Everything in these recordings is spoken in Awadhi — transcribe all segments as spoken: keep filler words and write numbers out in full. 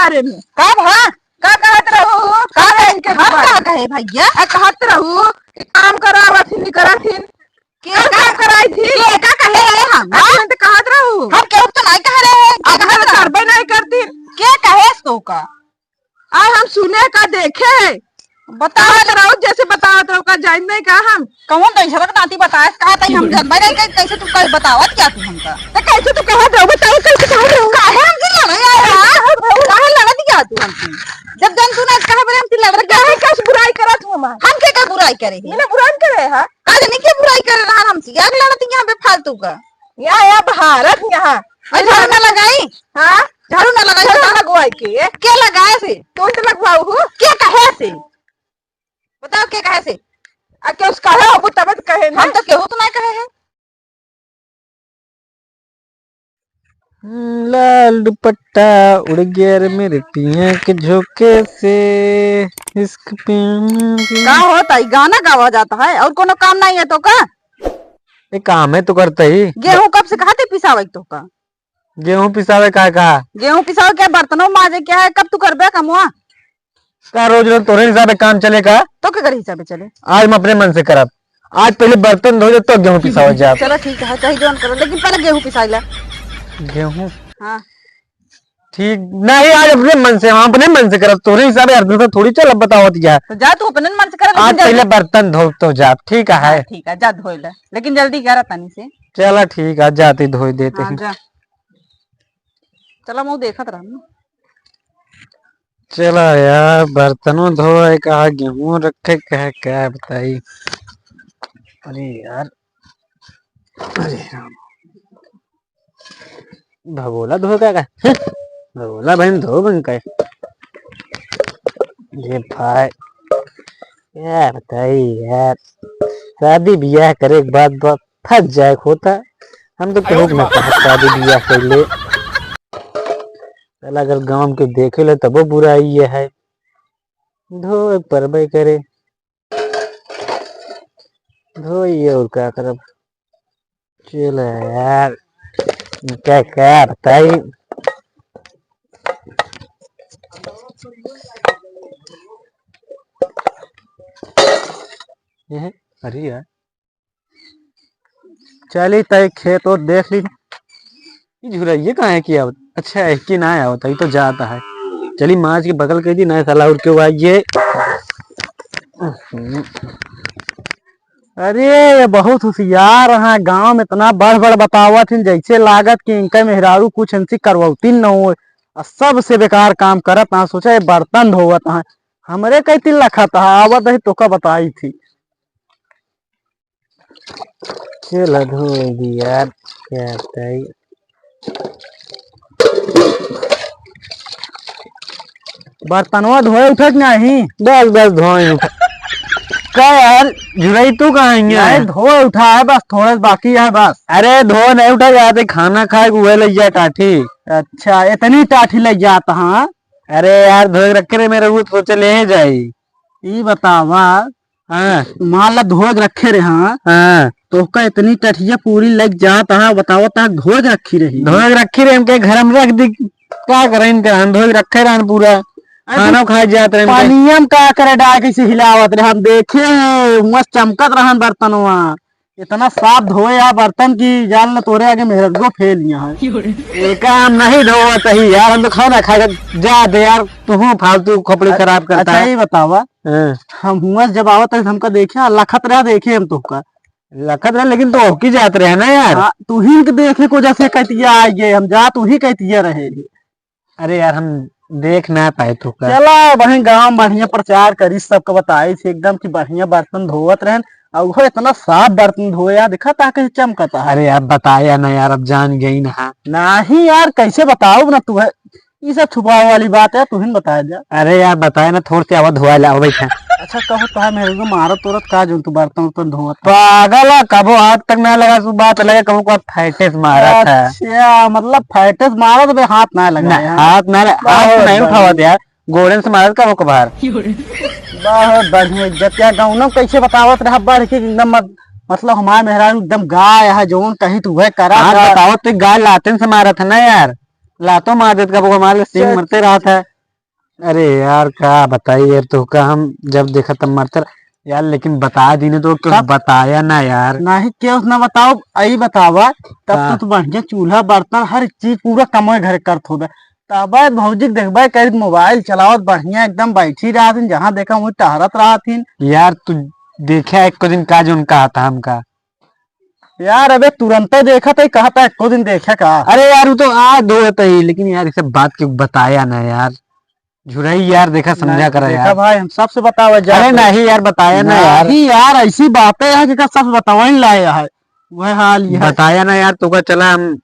बारे में। का भा? का कहत रहू? का का कहे के हम बारे का में? कहे भैया? आ, कहत रहू कि काम करावत ही, करत ही। के का का कराई थी? के का कहे रहे हम? आ, हाँ? तुम तो कहत रहू। हम केहू तो नहीं कह रहे हैं। के अब कहत हम रहा? करबे नहीं करती। के कहे सो का? आ, हम सुने का देखे। बतावत बतावत रहो, जैसे बतावत रहो, का जान नहीं का हम? कौन तो झगड़ नाती बताए, कहा था हम जानबे नहीं करी, कैसे तू कह बतावत क्या तू हमका? तो कैसे तू कहत रहो, बताओ कैसे कहत रहो? काहे हमसे लड़े आए यार? काहे लड़त क्या तू हमसे? जब जन तू ना कहे बोले हमसे लड़ तो रहे काहे कैसे बुराई करत हो हमार? हम के का बुराई करे हैं? मैंने बुराई करे है? आज नहीं के बुराई करे रहा हमसे, यार लड़त यहाँ पे फालतू का। यहाँ, यहाँ भारत यहाँ। अरे झाड़ू ना लगाई? हाँ? झाड़ू ना लगाई, झाड़ू ना बताओ। लगवाई के? के लगाए से? तू तो लगवाऊ हो? के कहे से? बताओ के कहे से? आ के उसका है, वो तब तो कहे ना। हम तो केहू तो नहीं कहे हैं। हम्म, लाल दुपट्टा उड़ गया रे मेरे पिया के झोंके से, इश्क पिया में का होता है? गाना गावा जाता है और कोनो काम नहीं है तो का? ये काम है तो करते ही। गेहूं कब से कहा थे पिसावे तो का? गेहूं पिसावे का, का? गेहूं पिसावे क्या, बर्तनों माजे क्या है, कब तू करबे कमवा? का रोज रोज तोरे हिसाबे काम चले का? तो के करे हिसाबे चले? आज हम अपने मन से करब। आज पहले बर्तन धो दे तो गेहूं पिसावे जाब। चलो ठीक है, चाहे जौन करो, लेकिन पहले गेहूं पिसाई ला। गेहूं? हाँ। ठीक नहीं, आज अपने मन से, हम अपने मन से करब। तोरे हिसाबे हर दिन से थोड़ी चलब, बतावत जा। तो जा तू अपने मन से कर, आज लेकिन जल्दी पहले बर्तन धो तो जाब, ठीक है? हाँ, ठीक है, जा धोए ला, लेकिन जल्दी करा तनी से। चला ठीक है, जाते धोए देते हाँ, हैं। जा। चला, मैं देखत रहन। चला यार, बर्तनों धोए का, गेहूं रखे का, क्या बताई। अरे यार, अरे राम, भगोला धोए का, का? भगोला बहन धो बन का? ये भाई, क्या बताई यार, शादी ब्याह करे के बाद ब-, फंस जाए के होता। हम तो केहू के ना कहत शादी बियाह कइले। साला अगर गांव के देखे ले तबो बुराई ये है। धोए परबे करे। धोइए और का करब। चलो यार, क्या, क्या बताई। ये है, अरे यार। चली तय खेत ओत देख ली। ई झुरइये कहाँ है कि आवत? अच्छा है कि ना आवत, ई तो जाता है। चली माज के बगल कइ दी, ना साला और क्यों आई ये। अरे, ये बहुत होशियार हैं, गांव में इतना बढ़ बढ़ बतावत हैं, जैसे लागत कि इनका मेहरारू कुछ इनसे करवौती न हो, और सबसे बेकार काम करत हैं। सोचा ये बर्तन धोवत हैं, हमरे कई तिल लखत है, आवत है तोका बताई थी। चला धोए दी यार, क्या बताई। बर्तनवा धोए उठत नहीं। बस, बस, धोए उठा। का यार, झुरई तू कहाँ है? नहीं, धोए उठा है, बस थोड़ा सा बाकी है बस। अरे, धोए नहीं उठा, जाते खाना खाए, उहे लइ जा टाठी। अच्छा, इतनी टाठी लइ जाता, हाँ? अरे यार, धोए रखे रहे मेरे, वो सोचे ले जाई। ई बतावा, हाँ। मान ला धोए के रखे रहे, हाँ। हाँ। तो ओका इतनी टठिया पूरी लग जात है, बतावा ता धोए के रखी रही। धोए के रखी रहे, हमके घर में रख दी, का करें इनका, हम धोए के रखे रहन पूरा। अरे खाना खाए जात रहे इनके। पानिया में का करे डाल के से हिलावत रहे, हम देखे, मस्त चमकत रहन बर्तनवा। इतना साफ धोए या बर्तन की जान न तोरे आगे मेहरगो फेल यहाँ है। एका हम नहीं धोवत ही यार, हम तो खाना खा के जा दे यार, तू फालतू खोपड़ी अ-, खराब करता अच्छा है। ये बतावा, हाँ। हम हुआ जब आवत है हमका देखे, लखत रहा देखे हम तोहका। लखत रहा, लेकिन तो होकी जात रहे ना यार। हाँ, तू ही इनके देखे को जैसे कहतिया आ गए, हम जा तू ही कहतिया रहे। अरे यार, हम देख ना पाए तोहका। चला, वहीं गाँव बढ़िया प्रचार करी, सबका बताई थी एकदम कि बढ़िया बर्तन धोवत रहन, और वो इतना साफ बर्तन धोया, देखा ता कैसे चमकता है। अरे यार, बताया ना यार, अब जान गई ना। नहीं यार, कैसे बताओ ना तू है, ये सब छुपावे वाली बात है, तू ही न बताया जा। अरे यार, बताए ना, थोड़ से आवाज धोआ ला, बैठा। अच्छा, कहो तो है, मेरे को मारत तोरत का जो तू बर्तन उर्तन धोवत? पागल है, कबो हाथ तक ना लगा, तू बात लगे, कबो को फैटे से मारत है। अच्छा, मतलब फैटे से मारत बे, हाथ ना लगा ना, यार। हाथ ना लगा, हाथ बहुत नहीं उठावत बढ़िया। यार, गोड़न से मारत का मुख बाहर। बहुत बढ़िया इज्जत यार, गाँव कैसे बतावत रहा बढ़ के एकदम मत-, मतलब हमार मेहरारू एकदम गाय है, जौन कही तू वह करा आप था। बताओ तो गाय लातन से मारत है ना यार, लातो मार देत का मुख मार के सींग चल। मरते रहत है। अरे यार, का बताई यार, तोहका हम जब देखा तब मरते रह-, यार, लेकिन बता दीने तो कुछ तब बताया ना यार। नहीं, क्यों ना बताओ, आई बतावा, तब हाँ। तो तू बढ़िया चूल्हा बर्तन हर चीज पूरा कमाए घर करत होबे। तब भौजी के देखबे करी मोबाइल चलावत बढ़िया एकदम बैठी रहत हिन, जहाँ देखा वहीं टहरत रहत हिन। यार, तू देखे एको दिन का जोन कहा था हमका? यार, अबे तुरंते देखा था, कहा था एको दिन देखे का? अरे यार, वो तो आ धोत ही, लेकिन यार, इसे बात के बताया ना यार। झुरई यार, देखा, समझा नहीं, करा देखा यार। भाई, हम सबसे बतावा जा अरे तो। नहीं यार, बताया ना यार। नहीं यार, ऐसी बातें हैं कि सबसे बतावा ही लाया है। वह हाल ये है। बताया ना यार, तोका चला हम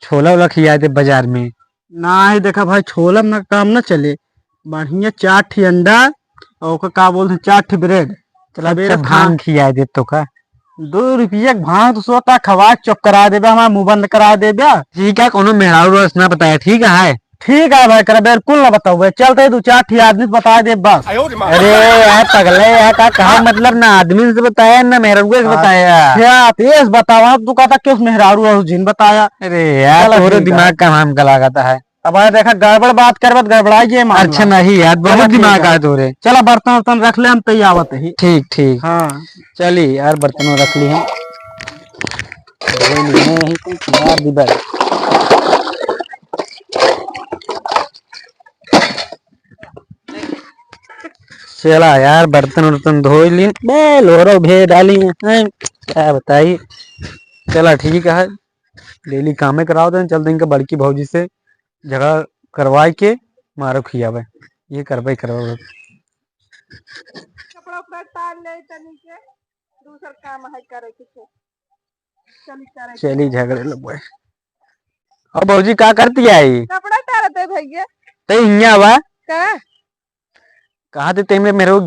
छोला वोला खिया दे बाजार में। नाही, देखा भाई, छोला में काम ना चले। बढ़िया चार ठी अंडा और ओकर का बोलते हैं, चार ठी ब्रेड। चला, अच्छा, बेर खा। भांग खिया दे तोका। दो रुपया के भांग तो सोता खवा चुप करा देबे, हमारा मुंह बंद करा देबे। ठीक है, कोनो मेहरारू रोज ना बताया, ठीक है? ठीक है भाई, करे बिल्कुल ना बताऊबे। चलते दो चार ठी आदमी से बता दे बस। अरे यार पगले यार, का कहा, मतलब ना आदमी से बताया ना मेहरारू से बताया। अच्छा, तेज बतावा, तू कहता कि उस मेहरारू और जिन बताया। अरे यार, चलो तोरे ठीक है। दिमाग का काम का लागत है। अब आए देखा, गड़बड़ बात करबे तो गड़बड़ाई ये मामला। अच्छा नहीं यार, बहुत चलो ठीक दिमाग है। आ तोरे। चला बर्तन वर्तन रख ले, हम तई आवत ही। ठीक, ठीक। हाँ। चली यार, बर्तन रख ली हम। धोई नहीं है, यहीं पे मार दी बस। चला यार, बर्तन वर्तन धोई लीन, बे लोहरो भे डाली हैं, क्या बताई। चला ठीक है, डेली कामे कराओ तो चलते इनका बड़की भौजी से झगड़ा करवाए के मारो खियावे, ये करबे करबे। कपड़ा उपड़ा तार ले तनी के, दूसर काम है करे के छे। चली करे के। चली झगड़े लगवाए। और भौजी का करती आई? कपड़ा तारत है भैया। ते हियां बा? का? कहा थे तेमे मेरे को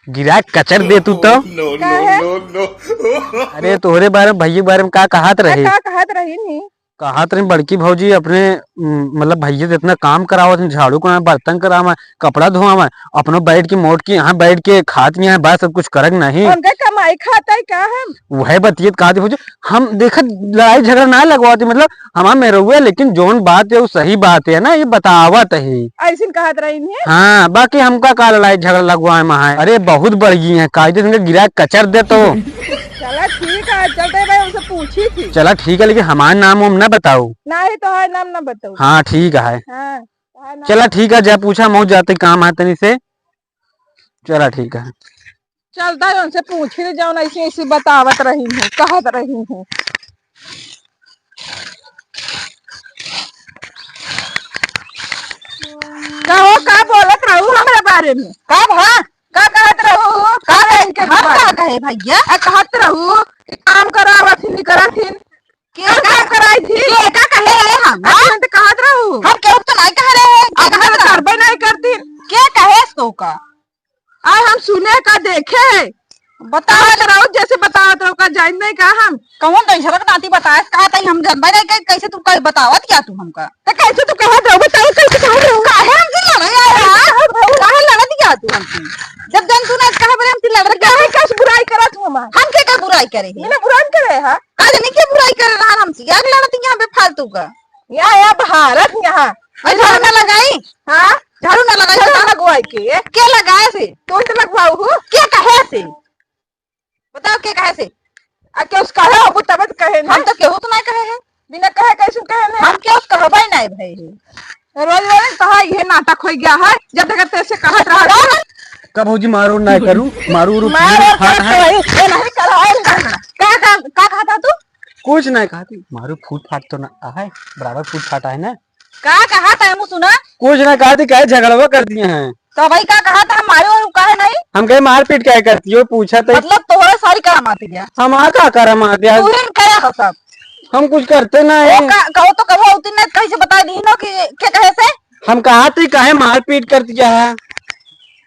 गिरा कचर दे तू तो। No, no, काहे? No, no। अरे तोहरे बारे में, भैया के बारे में का कहत रहे? का कहत रही नी? कहत रही बड़की भौजी अपने, उम, मतलब भैया से इतना काम करावत हैं, झाड़ू करावे, बर्तन करावे, कपड़ा धोआवे, अपनो बैठ के मोट के यहाँ बैठ के खात नहीं है, बस सब कुछ करक नहीं। उनके कमाई खाता है का हम? वह बतियत कहत भौजी, हम देखत लड़ाई झगड़ा ना लगवाते, मतलब हमार मेहरुआ, लेकिन जौन बात है, वो सही बात है ना, ये बतावत है। ऐसन कहत रही नहीं? हाँ, बाकी हमका का लड़ाई झगड़ा लगवाए में है? अरे, बहुत बढ़ गई है, कायदे से गिरा कचर दे तो। चला ठीक है, चलते भाई, उनसे पूछी थी। चला ठीक है, लेकिन हमार नाम उम ना बताऊ। नहीं, तोहार नाम ना बताऊ। हाँ, ठीक है। हाँ, तोहार नाम चला ठीक है, जा पूछा, मौज जाते काम है तनी से। चला ठीक है। चलता है, उनसे पूछी ले, जौन ऐसे ऐसे बतावत रही हूँ, कहत रही हूँ। का हो, का बोलत रहू हमरा बारे में? का भा? का कहत रहू? का कहे के हम बा? का कहे भैया? आ, कहत रहू कि काम करावत ही, करत ही। के का काम कराई थी? के का कहे रहे हम? आ, हाँ? तुरंत कहत रहू। हम केहू तो नहीं कह रहे हैं। आ, के हम कहत रहू? करबे नहीं करती। के कहे तो का? आय हम सुने का देखे, बतावत रहो, जैसे बतावत रहो, का जाइन नहीं का हम? कौन तो इशारा के नाती बताए, कहा तई हम जानबे नहीं के, कैसे तू कह बतावत क्या तू हमका? तो कैसे तू कहत रहो, बताओ कैसे कहत रहो? काहे हमसे लड़े आया? काहे लड़त क्या तू हमसे? जब जन तू ना कहे बोले हमसे लड़त तो क्या? काहे कैसे बुराई करत हूँ हमार? हम के का बुराई करे हैं? मैंने बुराई करे है? आज नहीं के बुराई करे रहा हमसे, आग लड़त यहाँ पे फालतू का। यहाँ, यहाँ भारत यहाँ। अरे झाड़ू ना लगाई? हाँ? झाड़ू ना लगाई, झाड़ू ना तो लगवाई के? के लगाए से? तू तो लगवाऊ हो? के कहे से? बताओ के कहे से? आ के उस कहे हो, तब तो कहे हम ना। तो केहू तो नहीं कहे है। बिना कहे कैसे कहे ना? हम के उस कहबे नहीं भाई है। रोज रोज कहा ये नाटक हो गया है, जब तक तेरे से कहत रहा था। का भौजी मारो ना करू, मारू रू मारो फूट फाट है। तो ये नहीं करा है। का, का, का कहा था तू? कुछ नहीं कहा थी, मारू फूट फाट तो ना आहे, बराबर फूट फाट आहे ना। का कहा था, मुँह सुना? कुछ ना कहा थी, काहे झगड़वा कर दिए हैं? तो भाई का कहा था, मारो और काहे नहीं? हम कहे मारपीट क्या करती हो, पूछा तो। मतलब तोहरे सारी करामात गया। हम आ का करामात गया? तू ही करा हो सब। हम कुछ करते ना ओ, है। का, कहो तो कहो, उतने कैसे बता दी नो कि क्या कहे से? हम कहा थी काहे मारपीट कर दिया है?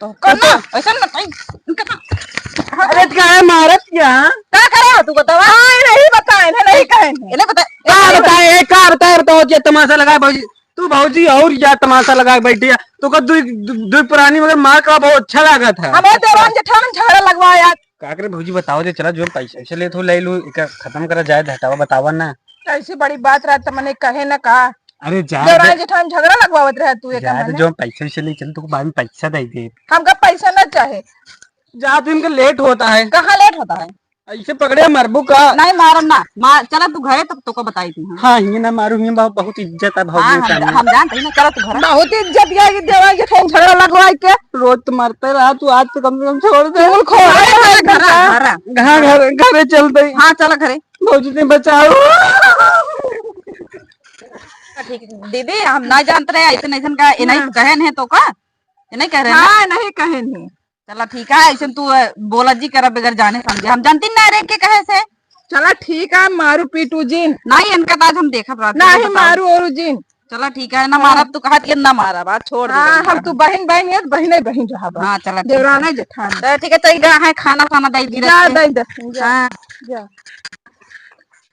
तो करना, ऐसा ना, ऐ, करना। अरे, काहे मारत क्या? का करे हो तू बतावा? हाँ, नहीं बताए ना, नहीं कहे हैं। ये नहीं बताए। का बताए, ए, का बताए, बताओ, ये तमाशा लगाए भौजी। तू भौजी और क्या तमाशा लगाए बैठी है? तू का दुई, दु-, दुई प्राणी मगर मार का बहुत अच्छा लागत है। हमें देवान जेठान झगड़ा लगवा यार। का करे भौजी, बताओ दे, चला जो पैसा वैसे लेत हो, ले लू, एका खत्म करा जाए, हटावा, बतावा ना। ऐसी बड़ी बात रहत त मने कहे ना का। अरे जा देवरानी दे। जेठान झगड़ा लगवावत रहे तू एक जा दे, महीने। जो हम पैसे वैसे ले चल, तुमको बाद में पैसा दे दे। हमका पैसा ना चाहे। जा दे, इनका लेट होता है। कहाँ लेट होता है? ऐसे पकड़े मरबू का? नहीं मारम ना। मार, चला तू घरे, तब तोको बताई थी हम। हाँ, ये ना मारू, ये बहुत, बहुत इज्जत है भौजी हाँ, के हम, सामने। हम जानते हैं ना, चला तू घरे। बहुत इज्जत गया कि देवरानी जेठान झगड़ा लगवाई के। रोज तो मरते रहा तू, आज तो कम से कम छोड़ दे। चुगलखोर। चला घरे, घरे। घरे, घरे चलते ही। हाँ, चला घरे। भौजी ने बचाओ। ठीक, दीदी, हम ना जानत रहे, ऐसन, ऐसन का, ये नहीं हाँ। कहेन है तो का? ये नहीं कह रहे ना? हाँ, नहीं कहेन है। चला ठीक है, ऐसन तू, अ, बोला जी करा बगैर जाने समझे। हम जानती ना रे के कहे से। चला ठीक है, मारू पीटू जिन। नहीं, इनका तो आज हम देखब रात में, नहीं, बताओ। मारू ओरू जिन। चला ठीक है, ना हाँ। मारब, तू कहत के ना मारब, आज छोड़ दे हाँ, इनका। हम तू बहिन, बहिन है, बहिने, बहिन रहब। हाँ, चला ठीक है। देवराना जेठान। तो ठीक है, चल गया है, खाना, खाना दे दी जा, रखे। दे दे, जा, हाँ। जा।